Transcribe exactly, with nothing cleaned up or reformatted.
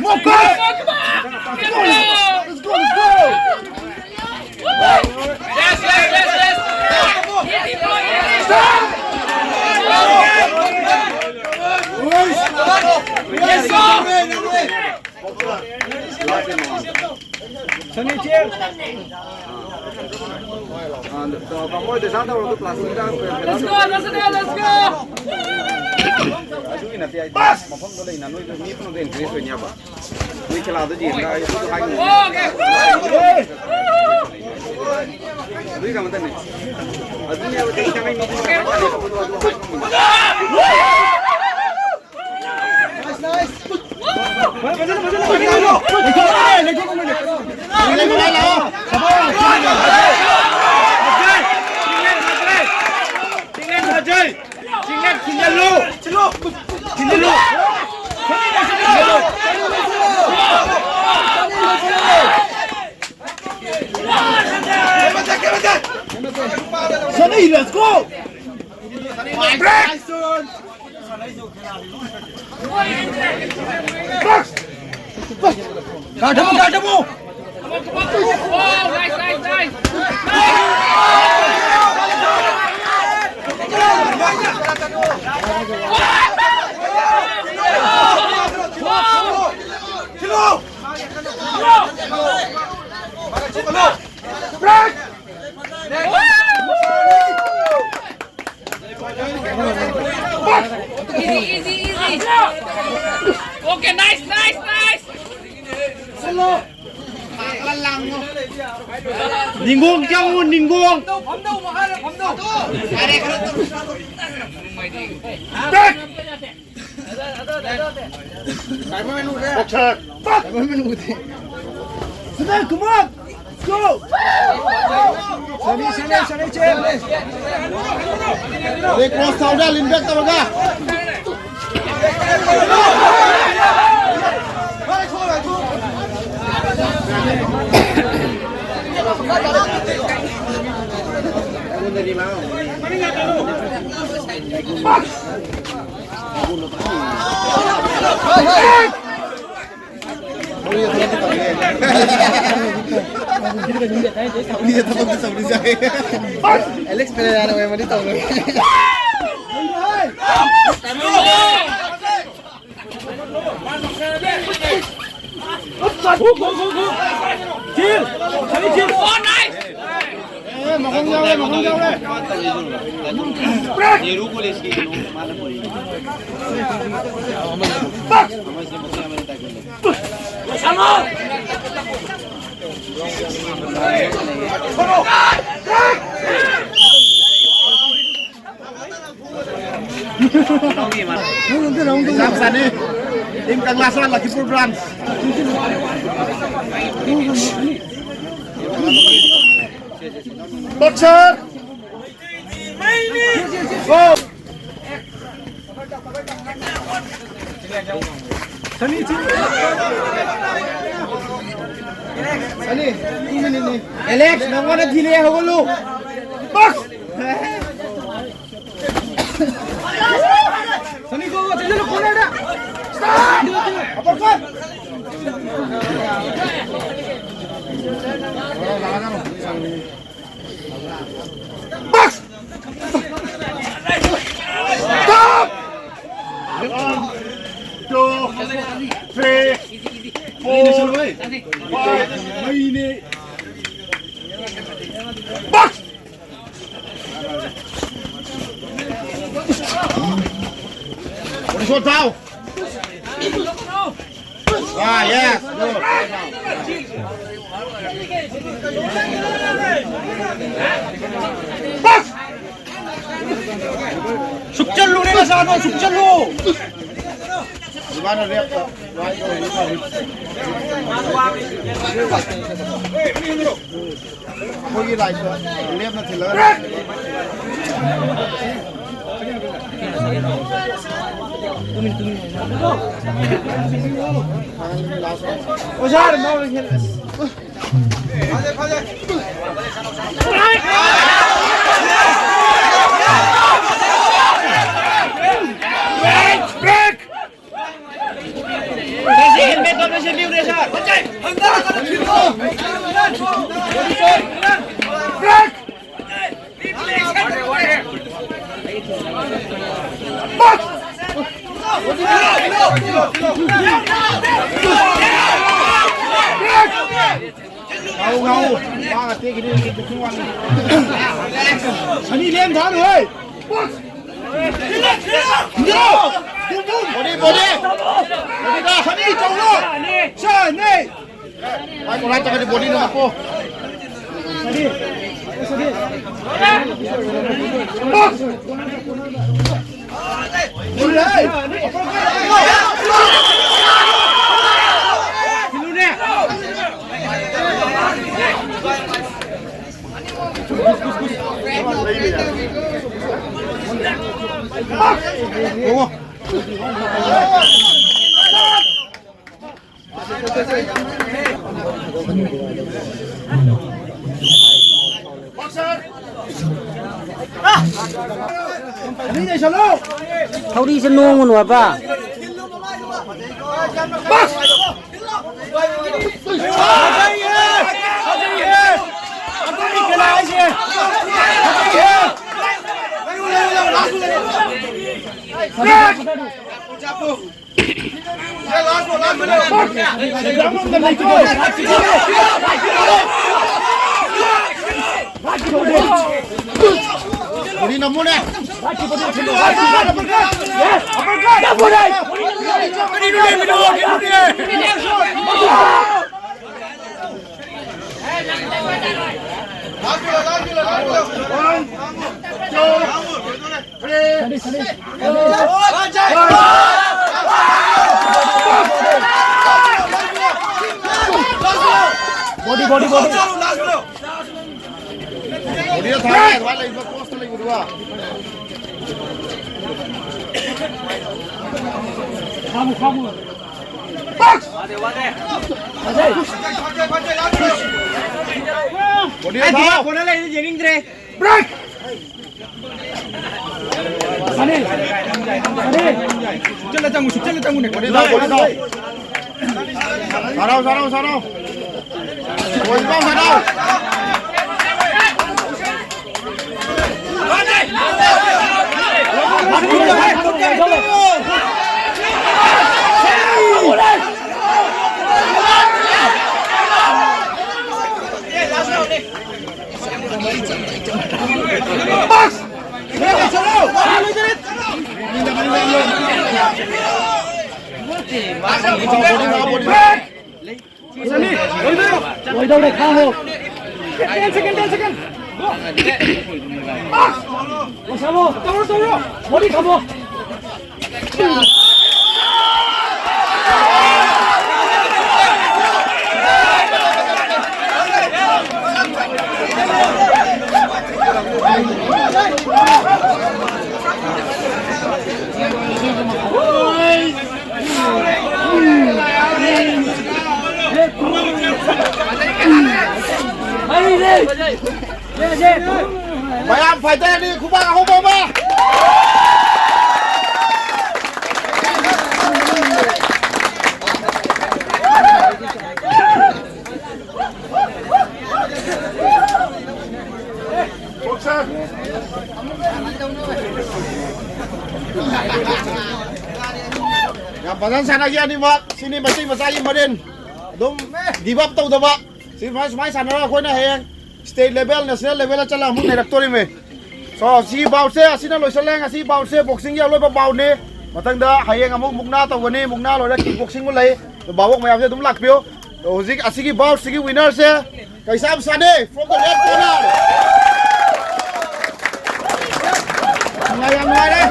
Focus! Let's go, let's go, let's go! Yes, yes, yes, yes! Stop! Yes, sir! Sunny chair. ꯑꯗꯣ ꯇꯥꯃꯣ ꯍꯣꯏꯗ ꯆꯥ ꯇꯧꯔꯒ ꯄ꯭ꯂꯥꯁꯇꯤꯛꯇ ꯀꯩꯅꯣ Let's go, let's go, let's go! ꯑꯗꯨꯒꯤ ꯅꯠꯇꯦ, ꯑꯩꯗꯤ ꯃꯐꯝꯗꯣ ꯂꯩꯅ ꯅꯣꯏꯗꯣ ꯃꯤ ꯄꯨꯝꯅꯃꯛꯇ ꯏꯟꯇꯔꯦꯁ ꯑꯣꯏꯅꯦꯕ꯫ ꯅꯣꯏ ꯈꯦꯂꯥꯗꯣ ꯌꯦꯡꯉꯒ ꯑꯩ ꯑꯗꯨ ꯍꯥꯏ ꯉꯝꯃꯣꯏ꯫ ꯑꯗꯨꯒꯤ ꯀꯩꯅꯣ ꯇꯧꯅꯤ꯫ ꯑꯗꯨꯅꯦꯕ ꯀꯩ ꯆꯥꯅꯩ ꯃꯤꯗꯨ ꯀꯃꯥꯏꯅ ꯇꯧꯅꯤ? ꯑꯗꯨ ꯍꯥꯏ ꯉꯝꯃꯣꯏ꯫ Sunny, let's go! Break! Guard him, guard him! Break! Easy, easy, easy. Okay, nice, nice, nice. ꯅꯤꯡꯒꯣꯡ ꯆꯪꯉꯨ, ꯅꯤꯡꯒꯣꯡ꯫ Break! Boxer! Come on! Go! Sunny, Sunny, Sunny, Sunny. Leg cross ꯇꯧꯔꯒ, lean back ꯇꯧꯔꯒ. ꯃꯤꯅ ꯊꯕꯛꯇꯤ ꯇꯧꯔꯤꯁꯦ꯫ ꯑꯦꯂꯦꯛꯁ ꯄꯦꯔꯦꯔꯥꯅ ꯑꯣꯏꯔꯝꯃꯗꯤ ꯇꯧꯔꯣꯏ꯫ Team Kanglasha, Lakhipur branch. Boxer. Go. Sunny, two minute ne. Alex, ꯅꯪꯉꯣꯟꯗ ꯊꯤꯜꯂꯦ, ꯍꯧꯒꯠꯂꯨ꯫ Box. Sunny, go, go, go, go, go. Uppercut. Box. Stop! One, two, three, four, five. Box! What is your down? Ah, yes. Good. Box! ꯁꯨꯛꯆꯠꯂꯨꯅꯦ ꯅꯆꯥꯗꯣ, ꯁꯨꯛꯆꯠꯂꯨ! ꯑꯗꯨꯃꯥꯏꯅ ꯂꯦꯞꯄ꯫ ꯑꯩꯈꯣꯏꯒꯤ ꯂꯥꯏꯠꯇꯣ ꯂꯦꯞꯅ ꯊꯤꯜꯂꯒ꯫ ꯑꯣꯖꯥ, ꯉꯥꯎ, ꯉꯥꯎ꯫ ꯃꯥꯅ ꯇꯦꯛꯈꯤꯅꯤ, booking ꯋꯥꯠꯂꯤ꯫ ꯁꯅꯤ ꯂꯦꯝ ꯊꯥꯅꯨ, ꯍꯦ꯫ ꯕꯨꯝ, ꯕꯨꯝ꯫ Body, body. ꯁꯅꯤ ꯇꯧꯔꯣ꯫ ꯁꯅꯤ꯫ ꯃꯥꯏ ꯀꯣꯂꯥꯏ ꯆꯠꯈ꯭ꯔꯗꯤ ꯕꯣꯗꯤ ꯅꯪ ꯀꯣ꯫ ꯁꯅꯤ꯫ ꯁꯅꯤ꯫ ꯕꯨꯝ꯫ ꯊꯧꯔꯤꯁꯦ ꯅꯣꯡꯉꯨꯅꯨ ꯍꯥꯏꯕ꯫ ꯕꯣꯗꯤ ꯅꯝꯃꯨꯅꯦ꯫ Body, body, body. ꯕꯣꯗꯤꯗ ꯊꯥꯔꯦ, ꯑꯗꯨꯃꯥꯏꯅ ꯂꯩꯕ, ꯀ꯭ꯔꯣꯁꯇ ꯂꯩꯕꯗꯨꯒ꯫ ꯈꯥꯝꯃꯨ, ꯈꯥꯝꯃꯨ꯫ ꯕꯣꯗꯤꯗ ꯊꯥꯔꯣ꯫ ꯕ꯭ꯔꯦꯛ! ꯁꯨꯛꯆꯠꯂ ꯆꯪꯉꯨ, ꯁꯨꯛꯆꯠꯂ ꯆꯪꯉꯨꯅꯦ꯫ ꯕꯣꯗꯤ ꯊꯥꯎ, ꯕꯣꯗꯤ ꯊꯥꯎ꯫ ꯁꯥꯟꯅꯧ, ꯁꯥꯟꯅꯧ, ꯁꯥꯟꯅꯧ꯫ ꯕꯣꯜ ꯄꯥꯎ ꯁꯥꯟꯅꯧ꯫ ꯂꯣꯏꯗꯧꯔꯦ, ꯈꯥꯡꯉꯣ꯫ ꯁꯦꯀꯦꯟ, ꯁꯦꯀꯦꯟ, ꯁꯦꯀꯦꯟ꯫ ꯂꯣꯏꯁꯜꯂꯣ꯫ ꯇꯧꯔꯣ, ꯇꯧꯔꯣ꯫ ꯕꯣꯗꯤ ꯊꯝꯃꯣ꯫ ꯃꯌꯥꯝ ꯐꯥꯏꯇꯔꯅꯤ, ꯈꯨꯕꯥꯛ ꯑꯍꯧꯕ ꯑꯃ꯫ ꯌꯥꯝ ꯐꯖꯅ ꯁꯥꯟꯅꯈꯤ ꯑꯅꯤꯃꯛ꯫ ꯁꯤꯅꯤ ꯃꯩꯇꯩ ꯃꯆꯥꯒꯤ ꯃꯔꯤꯟ꯫ ꯑꯗꯨꯝ give up ꯇꯧꯗꯕ꯫ ꯁꯤ ꯁꯨꯃꯥꯏ, ꯁꯨꯃꯥꯏꯅ ꯁꯥꯟꯅꯔꯒ ꯑꯩꯈꯣꯏꯅ ꯍꯌꯦꯡ state level, national levelꯗ ꯆꯠꯂꯒ ꯑꯃꯨꯛ ꯅꯩꯔꯛꯇꯣꯔꯤꯃꯤ꯫ So, ꯁꯤꯒꯤ boutꯁꯦ ꯑꯁꯤꯅ ꯂꯣꯏꯁꯤꯜꯂꯦ꯫ ꯉꯁꯤ boutꯁꯦ boxingꯒꯤ ꯑꯂꯣꯏꯕ boutꯅꯤ꯫ ꯃꯊꯪꯗ ꯍꯌꯦꯡ ꯑꯃꯨꯛ ꯃꯨꯛꯅꯥ ꯇꯧꯒꯅꯤ꯫ ꯃꯨꯛꯅꯥ ꯂꯣꯏꯔꯒ kick boxingꯕꯨ ꯂꯩ꯫ ꯚꯥꯕꯣꯛ ꯃꯌꯥꯝꯁꯦ ꯑꯗꯨꯝ ꯂꯥꯛꯄꯤꯌꯨ꯫ ꯍꯧꯖꯤꯛ ꯑꯁꯤꯒꯤ boutꯁꯤꯒꯤ winnerꯁꯦ ꯀꯩꯁꯥꯝ ꯁꯥꯅꯤ from the red corner꯫ ꯅꯨꯡꯉꯥꯏ, ꯌꯥꯝ ꯅꯨꯡꯉꯥꯏꯔꯦ꯫